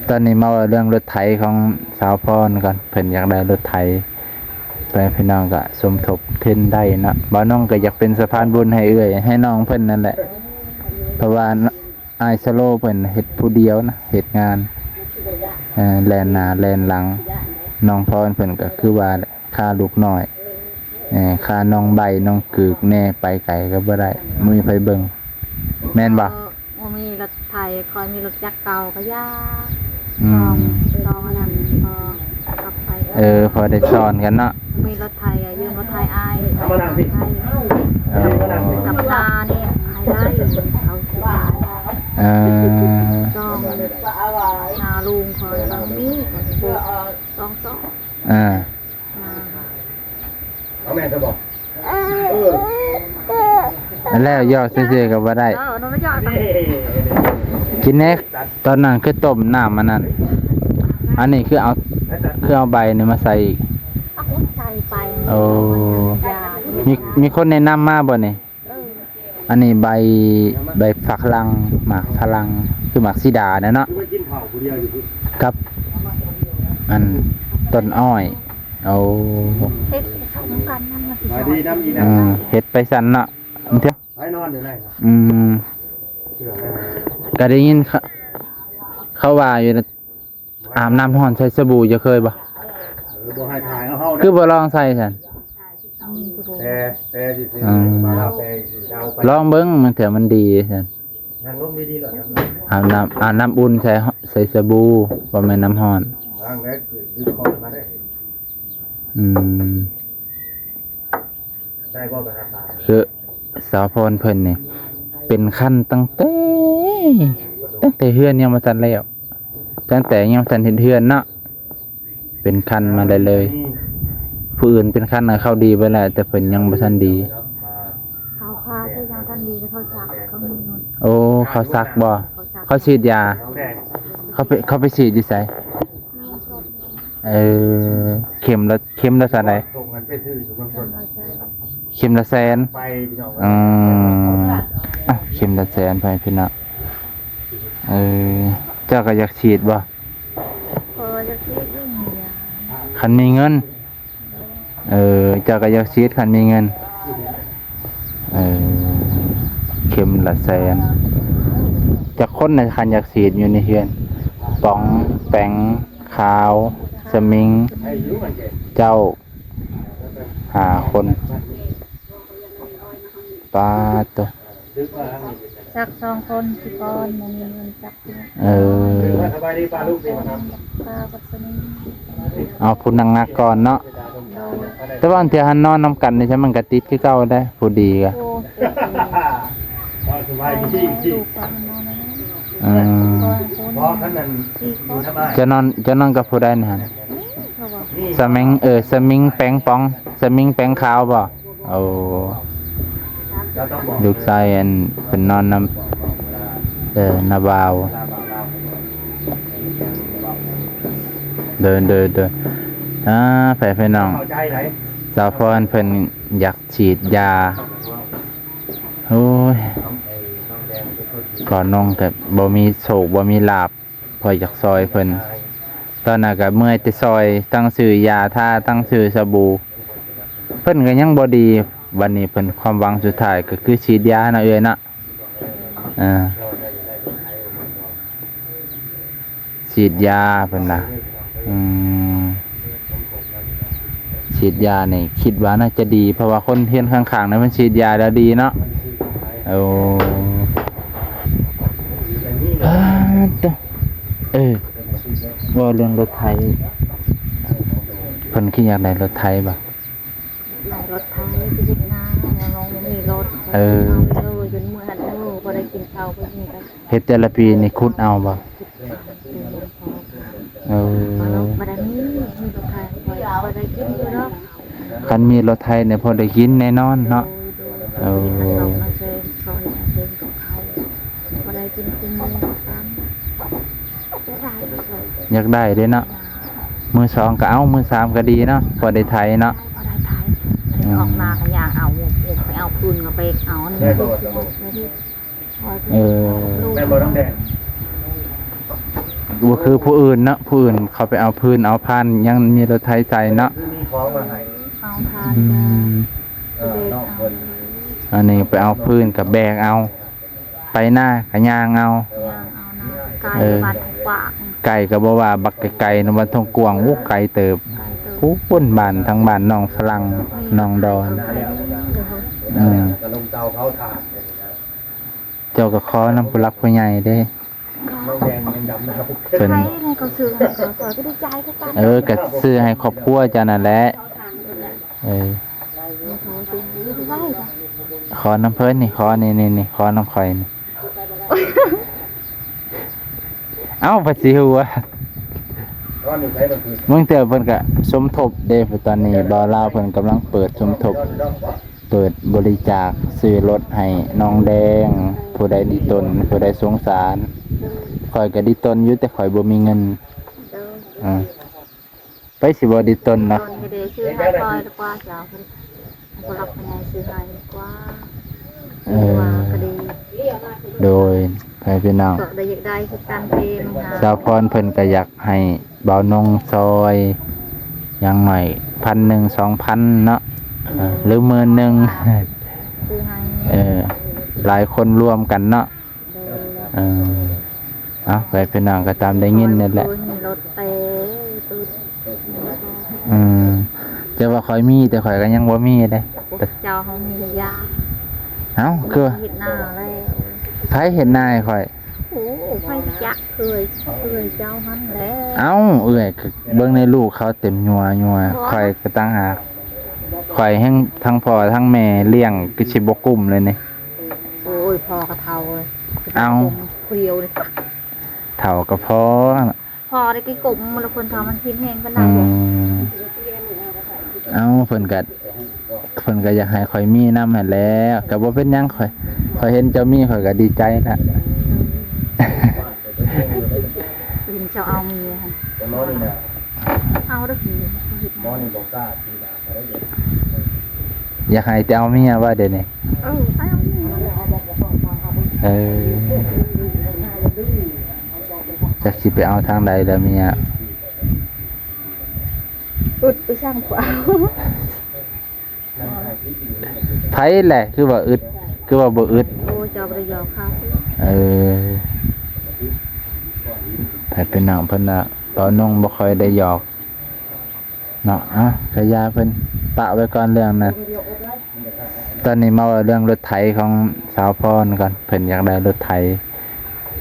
ຕອນນີ້ມາເວົ້າເລື່ອງລົດໄຖຂອງສາວພອນກ່ອນ ເພິ່ນຢາກໄດ້ລົດໄຖ ແຕ່ພີ່ນ້ອງກໍສົມທົບທຶນໄດ້ເນາະ. ບ່າວນົງກໍຢາກເປັນສະພານບຸນໃຫ້ເອື້ອຍໃຫ້ນ້ອງເພິ່ນນັ້ນແຫຼະ ເພາະວ່າອ້າຍສະໂລເພິ່ນເຮັດຜູ້ດຽວນະ ເຮັດງານ ເອີ ແລ່ນໜ້າແລ່ນຫຼັງ. ນ້ອງພອນເພິ່ນກໍຄືວ່າແຫຼະ ຄ່າລູກນ້ອຍ ເອີ ຄ່ານ້ອງໃບ້ນ້ອງກືກແດ່ ໄປໄກກໍບໍ່ໄດ້ ບໍ່ມີໃຜເບິ່ງ ແມ່ນບໍ່? ບໍ່ມີລົດໄຖ ຂ້ອຍມີລົດຈັກເກົ່າກໍຢາກ ອືມ ລອງ ລອງອັນນັ້ນ ພໍກັບໄປ ເອີ ພໍໄດ້ສອນກັນເນາະ. ມີລົດໄຖກໍຢືມລົດໄຖອ້າຍ ເອົາມານັ່ງ ໄປ ເອີ ກັບຕານີ້ໃຫ້ໄດ້ ເຂົາຊິ ເອີ ສອງ ໜ້າລຸງຂ້ອຍກໍມີ ສອງ ສອງ ເອີ ເອົາແມ່ນຊະບໍ່? ເອີ ແລ້ວຢອກຊື່ໆກໍບໍ່ໄດ້ ເອີ ມັນຢອກ ກິນແດ່. ຕອນນັ້ນຄືຕົ້ມນ້ຳອັນນັ້ນ ອັນນີ້ຄືເອົາ ຄືເອົາໃບນີ້ມາໃສ່ອີກ ເອົາໃສ່ໄປ. ໂອ້ ມີ ມີຄົນແນະນຳມາບໍ່ນີ້? ເອີ ອັນນີ້ໃບ ໃບຝຣັ່ງ ໝາກຝຣັ່ງ ຄືໝາກສີດານະເນາະ ກັບອັນຕົ້ນອ້ອຍ. ໂອ້ ເຮັດສອງກັນນັ້ນມັນຊິ ອືມ ເຮັດໄປຊັ້ນເນາະ ເອີ ໄປນອນຢູ່ໃນ ອືມ ກໍໄດ້ຍິນເຂົາ ເຂົາວ່າຢູ່ ອາບນ້ຳຮ້ອນໃສ່ສະບູ ເຈົ້າເຄີຍບໍ່? ເອີ ບໍ່ໃຫ້ຖ່າຍເອົາເຮົາ ຄືບໍ່ລອງໃສ່ຊັ້ນ? ອືມ ແຕ່ ແຕ່ຊື່ໆ ອືມ ມາເອົາແຕ່ເອົາໄປ ລອງເບິ່ງ ມັນ ເທື່ອມັນດີຊັ້ນ. ນັ່ງລົງດີໆໂລດ ອາບນ້ຳ ອາບນ້ຳອຸ່ນໃສ່ ໃສ່ສະບູ ບໍ່ແມ່ນນ້ຳຮ້ອນ. ລ້າງແລ້ວ ຄື ຄືຄອນມາໄດ້. ອືມ ໄດ້ບໍ່ໄປຫາປາ? ຄືສາວພອນເພິ່ນນີ້ເປັນຄັນຕັ້ງແຕ່ ຕັ້ງແຕ່ເຮືອນຍັງບໍ່ທັນແລ້ວ ຕັ້ງແຕ່ຍັງບໍ່ທັນເຮັດເຮືອນເນາະ ເປັນຄັນມາໄດ້ເລີຍ. ອືມ ຜູ້ອື່ນເປັນຄັນນະ ເຂົາດີເບິດແລ້ວ ແຕ່ເພິ່ນຍັງບໍ່ທັນດີ. ເຂົາຄາຄືຍັງທັນດີ ແຕ່ເຂົາສັກ ເຂົາມີເງິນ. ໂອ້ ເຂົາສັກບໍ່? ເຂົາສັກ ເຂົາສີດຢາ? ເຂົາໄປ ເຂົາໄປສີດຢູ່ໃສ? ເອີ ເຂັມລະ ເຂັມລະເທົ່າໃດ? ເຂັມລະແສນ. ອືມ ອ່ະ ເຂັມລະແສນ ພໍ່ແມ່ພີ່ນ້ອງ. ເອີ ເຈົ້າກໍຢາກສີດບໍ່? ເອີ ຢາກສີດຢູ່ນີ້. ຄັນມີເງິນ. ເອີ ເຈົ້າກໍຢາກສີດຄັນມີເງິນ. ເອີ ເຂັມລະແສນ. ຈັກຄົນນະ ຄັນຢາກສີດຢູ່ໃນເຮືອນ? ປ໋ອງ ແປງ ຂາວ ສະມິງ ເຈົ້າ ຫ້າຄົນ. ປາດໂຕ. ສັກສອງຄົນ ທີ່ກ່ອນບໍ່ມີເງິນສັກ. ເອີ ເອົາຜູ້ໜັກໆກ່ອນເນາະ. ໂດຍ ແຕ່ວ່າບາງເທື່ອຫັ້ນນອນນຳກັນນີ້ ມັນກໍຕິດຄືເກົ່າໄດ໋ ຜູ້ດີກໍ. ໂອ້ ສະບາຍດີ ລູກກໍນອນນຳ. ອືມ ເຈົ້ານອນ ເຈົ້ານອນກັບຜູ້ໃດນີ້ຫັ້ນ? ສະມິງ ເອີ ສະມິງແປງປ໋ອງ ສະມິງແປງຂາວບໍ່? ໂອ້ ລູກຊາຍອັນເພິ່ນນອນນຳ ເອີ ນ້າບ່າວ. ໂດຍ ໂດຍ ໂດຍ ອ່າ ແຟນພີ່ນ້ອງ ສາວພອນເພິ່ນຢາກສີດຢາ. ໂອ້ຍ ກໍນ້ອງກໍບໍ່ມີໂຊກບໍ່ມີລາບ ຂ້ອຍຢາກຊ່ອຍເພິ່ນ. ຕອນນັ້ນກໍເມື່ອຍແຕ່ຊ່ອຍ ທັງຊື້ຢາທາ ທັງຊື້ສະບູ ເພິ່ນກໍຍັງບໍ່ດີ. ບັດນີ້ເພິ່ນ ຄວາມຫວັງສຸດທ້າຍກໍຄືສີດຢາເນາະ ເອື້ອຍເນາະ. ເອີ ສີດຢາເພິ່ນວ່າ. ອືມ ສີດຢານີ້ຄິດວ່າໜ້າຈະດີ ເພາະວ່າຄົນເຮືອນຂ້າງໆນັ້ນເພິ່ນສີດຢາແລ້ວດີເນາະ. ໂອ້ ອາ ເອີ ເວົ້າເລື່ອງລົດໄຖ ເພິ່ນຄືຢາກໄດ້ລົດໄຖບໍ່? ໄດ້ລົດໄຖ ຊິເຮັດນາ ຍັງບໍ່ມີລົດ. ເອີ ເອົາເລີຍ ຈົນມື້ຫັ້ນ ໂອ້ ບໍ່ໄດ້ກິນເຂົ້າ ບໍ່ກິນກັນ. ເຮັດແຕ່ລະປີນີ້ຂຸດເອົາບໍ່? ເອີ ບໍ່ໄດ້ມີ ມີແຕ່ໄຖ ບໍ່ໄດ້ກິນຢູ່ດອກ. ຄັນມີລົດໄຖນີ້ພໍໄດ້ກິນແນ່ນອນເນາະ. ໂດຍ ໂດຍ ເອີ ມີກະສອບມາເຊີນ ເຂົາເຮັດມາເຊີນກັບເຂົາ ບໍ່ໄດ້ກິນຄືມື້ກັນ. ຢາກໄດ້ເດ້ເນາະ ມືສອງກໍເອົາ ມືສາມກໍດີເນາະ ພໍໄດ້ໄຖເນາະ. ພໍໄດ້ໄຖ ອືມ ອອກມາກໍຍ່າງເອົາ ໄປເອົາຄືນກໍໄປເອົາ. ເອີ ແມ່ນບໍ່ ນ້ອງແດງ? ບໍ່ຄືຜູ້ອື່ນເນາະ, ຜູ້ອື່ນເຂົາໄປເອົາຟືນເອົາຟານ ຍັງມີລົດໄຖໃສ່ເນາະ. ເອົາຟານ ອືມ ກະແບກເອົາ ອັນນີ້ໄປເອົາຟືນກະແບກເອົາ, ໄປນາກະຍ່າງເອົາ ຍ່າງເອົານະ. ໄກ ເອີ ບ້ານກວ້າງ ໄກກະບໍ່ວ່າ ບັກໄກໆນະ ບ້ານທົ່ງກວາງ ໂອ້ ໄກເຕີບ ໄກເຕີບ ພຸ້ນບ້ານ ທາງບ້ານໜອງຝຣັ່ງ ໜອງດອນ ເອີ ເຈົ້າກະຂໍນຳຜູ້ຫຼັກຜູ້ໃຫຍ່ເດ້. ເພິ່ນ ໃຜໃຫ້ເຂົາຊື້ໃຫ້ ຂ້ອຍກະດີໃຈຄືກັນ. ເອີ ກະຊື້ໃຫ້ຄອບຄົວເຈົ້ານັ້ນແຫຼະ. ເອີ ຂໍນຳເພິ່ນນີ້ ຂໍນີ້ໆ ຂໍນຳຂ້ອຍນີ້. ເອົ້າ ພາສີຫົວ ບາງເທື່ອເພິ່ນກະສົມທົບເດ້. ຕອນນີ້ບ່າວລາວເພິ່ນກຳລັງເປີດສົມທົບ ເປີດບໍລິຈາກຊື້ລົດໃຫ້ນ້ອງແດງ. ຜູ້ໃດດີຕົນ ຜູ້ໃດສົງສານ, ຂ້ອຍກະດີຕົນຢູ່ ແຕ່ຂ້ອຍບໍ່ມີເງິນ. ເອີ ໃຜຊິບໍ່ດີຕົນເນາະ. ຕົນກະເດຊື້ໃຫ້ຂ້ອຍດີກວ່າ ເຈົ້າ ຜູ້ຫຼັກຜູ້ໃຫຍ່ຊື້ໃຫ້ດີກວ່າ. ເອີ ວ່າກະດີ ໂດຍ ໃຜພີ່ນ້ອງ ກະໄດ້ຢາກໄດ້ຄືກັນເດ້. ສາວພອນເພິ່ນກະຢາກໃຫ້ບ່າວນົງຊ່ອຍ ຢ່າງໜ້ອຍພັນໜຶ່ງ ສອງພັນເນາະ ເອີ ຫຼືໝື່ນໜຶ່ງ ຊື້ໃຫ້ ເອີ ຫຼາຍຄົນລວມກັນເນາະ. ເອີ ເອົາ ໃຜພີ່ນ້ອງກະຕາມໄດ້ຍິນນັ້ນແຫຼະ. ໂອ້ຍ ມີລົດແຕ່ ອືມ ແຕ່ວ່າຂ້ອຍມີ ແຕ່ຂ້ອຍກະຍັງບໍ່ມີເດ້. ເຈົ້າເຮົາມີຢາ ເອົ້າ ຄືເຮັດນາແລ້ວ. ໃຜເຮັດນາໃຫ້ຂ້ອຍ? ໂອ້ ໃຜຈັກ ເອື້ອຍ ເອື້ອຍເຈົ້າຫັ້ນແຫຼະ. ເອົ້າ ເອື້ອຍ ເບິ່ງໃນລູກເຂົາເຕັມຍົວໆ ຂ້ອຍກະຕ່າງຫາກ. ຂ້ອຍແຮ່ງທັງພໍ່ທັງແມ່ລ້ຽງ ຄືຊິບໍ່ກຸ້ມເລີຍນີ້. ໂອ້ຍ ພໍ່ກະເຖົ້າເລີຍ. ເອົ້າ ຜູ້ດຽວນີ້ ເຖົ້າກະພໍ. ພໍໄດ້ກິນກົມ ລະຄົນເຖົ້າມັນທິມແຮງປານໃດ. ອືມ ເອົ້າ ເພິ່ນກະ ເພິ່ນກະຢາກໃຫ້ຂ້ອຍມີນຳຫັ້ນແຫຼະ. ກະບໍ່ເປັນຫຍັງ ຂ້ອຍ ຂ້ອຍເຫັນເຈົ້າມີ ຂ້ອຍກະດີໃຈລະ. ເຫັນເຈົ້າເອົາມີຫັ້ນ ເອົາເດີ້ ເຮັດ ຢາກໃຫ້ແຕ່ເອົາເມຍວ່າດຽວນີ້. ເອີ ເອີ ຈັກຊິໄປເອົາທາງໃດລະເມຍ. ອຶດໄປຊ່າງຜູ້ເອົາ. ໃຜແຫຼະ ຄືວ່າອຶດ ຄືວ່າບໍ່ອຶດ. ໂອ້ ເຈົ້າບໍ່ໄດ້ຢອກເຂົາ. ເອີ ໃຜເປັນນ້ອງເພິ່ນນະ ເບົານົງບໍ່ຄ່ອຍໄດ້ຢອກ ເນາະ. ເອົ້າ ກະຢ່າເພິ່ນ ປະໄວ້ກ່ອນເລື່ອງນັ້ນ. ຕອນນີ້ມາເວົ້າເລື່ອງລົດໄຖຂອງສາວພອນກ່ອນ. ເພິ່ນຢາກໄດ້ລົດໄຖ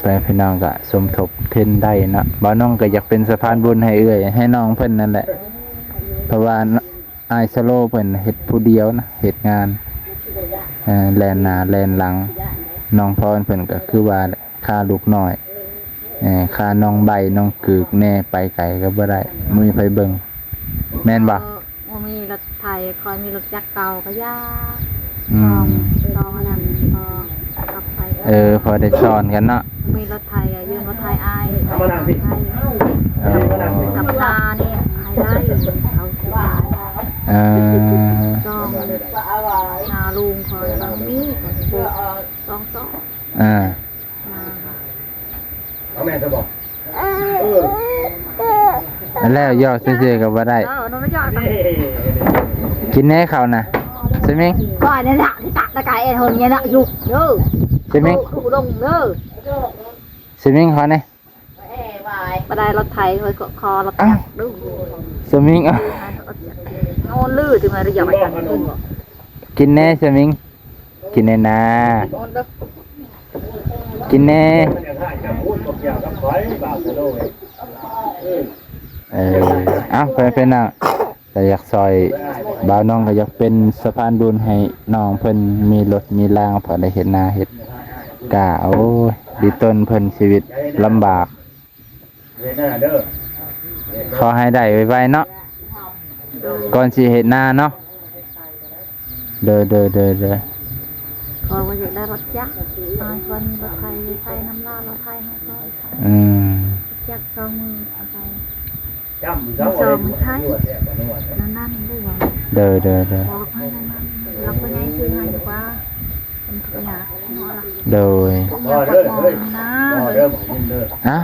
ແຕ່ພີ່ນ້ອງກະສົມທົບທຶນໄດ້ເນາະ. ບ່າວນົງກະຢາກເປັນສະພານບຸນໃຫ້ເອື້ອຍ ໃຫ້ນ້ອງເພິ່ນນັ້ນແຫຼະ ເພາະວ່າອ້າຍສະໂລເພິ່ນເຮັດຜູ້ດຽວນະ ເຮັດງານ ເອີ ແລ່ນໜ້າແລ່ນຫຼັງ. ນ້ອງພອນເພິ່ນກະຄືວ່າແຫຼະ ຄ່າລູກນ້ອຍ ເອີ ຄ່ານ້ອງໃບ້ນ້ອງກືກແດ່ ໄປໄກກະບໍ່ໄດ້ ບໍ່ມີໃຜເບິ່ງ ແມ່ນບໍ່? ເອີ ບໍ່ມີລົດໄຖ ຂ້ອຍມີລົດຈັກເກົ່າກະຢ່າ. ອືມ ລອງ ລອງອັນນັ້ນ ພໍຂັບໄປ ເອີ ພໍໄດ້ສອນກັນເນາະ. ມີລົດໄຖກະຢືມລົດໄຖອ້າຍ ເອົາມານັ່ງພີ້ ເອົາມານັ່ງພີ້ ກັບນານີ້ໃຫ້ໄດ້ ເອົາຊິໄດ້. ເອີ ສອງ ນາລຸງຂ້ອຍກະມີ ສອງ ສອງ ເອີ ເອົາແມ່ນຊະບໍ່? ເອີ ແລ້ວຢອກຊື່ໆກະບໍ່ໄດ້. ເອີ ກິນແນ່ເຂົ້ານະ ສະມິງ. ຂ້ອຍນີ້ລະທີ່ຕັກຕະກາຍແອນໂທເນຍນະ ຢູ່ເດີ ສະມິງ ຢູ່ດົງເດີ ສະມິງ. ຂໍແນ່ ບໍ່ໄດ້ລົດໄຖ ຂ້ອຍຂໍລົດຈັກດູ ສະມິງ. ເອົາ ໂນນລື ຖືມາລະຢອກໄປກັນ ກິນແນ່ສະມິງ. ກິນແນ່ນາ ກິນແນ່. ເອີ ເອົ້າ ເພິ່ນ ເພິ່ນນະ ກະຢາກຊ່ອຍ ບ່າວນ້ອງກະຢາກເປັນສະພານບຸນໃຫ້ນ້ອງເພິ່ນ ມີລົດມີລາງ ພໍໄດ້ເຮັດນາເຮັດກາ. ໂອ້ຍ ດີຕົນເພິ່ນ ຊີວິດລຳບາກ. ຂໍໃຫ້ໄດ້ໄວໆເນາະ ກ່ອນຊິເຮັດນາເນາະ. ໂດຍ ໂດຍ ໂດຍ ໂດຍ. ຂ້ອຍວ່າຢາກໄດ້ລົດຈັກ ອ້າຍຂ້ອຍມີລົດໄຖ ໄຖນຳລາວ ລາວໄຖໃຫ້ຂ້ອຍ. ອືມ ຈັກສອງມືເອົາໄປ ສອງໄຖ ນັ້ນໆ ເດ້ຫວາ. ໂດຍ ໂດຍ ໂດຍ. ບອກໃຫ້ນັ້ນ ລາວບໍ່ໃຫຍ່ຊື້ໃຫ້ດີກວ່າ ເປັນທຸກຢ່າງເນາະລະ. ໂດຍ ເອົາ ເອົາ ເອົາ ເອົາ ເອົາ ເອົາ ເອົາ ເອົາ.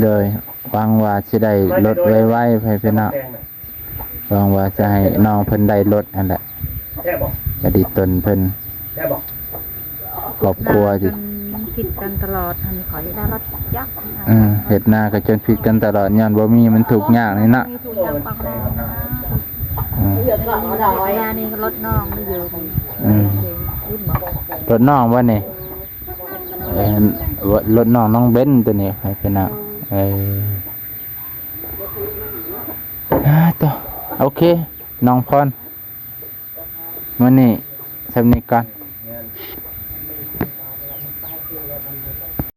ໂດຍ ຫວັງວ່າຊິໄດ້ລົດໄວໆ ໃຫ້ພີ່ນ້ອງ ຫວັງວ່າຈະໃຫ້ນ້ອງເພິ່ນໄດ້ລົດຫັ້ນແຫຼະ ກະດີຕົນເພິ່ນ ຄອບຄົວ ຈະຜິດກັນຕະຫຼອດ ອັນນີ້ຂໍຢາກໄດ້ລົດຈັກ ເອີ ເຮັດນາກະຈົນຜິດກັນຕະຫຼອດ ຍ້ອນບໍ່ມີ ມັນທຸກຍາກນີ້ເນາະ ມີທຸກຍາກປາກແລ້ວນະ ອືມ ເວລານີ້ລົດນ້ອງມັນຢູ່ ອືມ ລົດນ້ອງບໍ່ນີ້? ເອີ ລົດນ້ອງນ້ອງເບັນໂຕນີ້ ໃຫ້ເພິ່ນເອົາ ເອີ ອາ ໂຕ ໂອເຄ ນ້ອງພອນ ມື້ນີ້ສ່ຳນີ້ກ່ອນ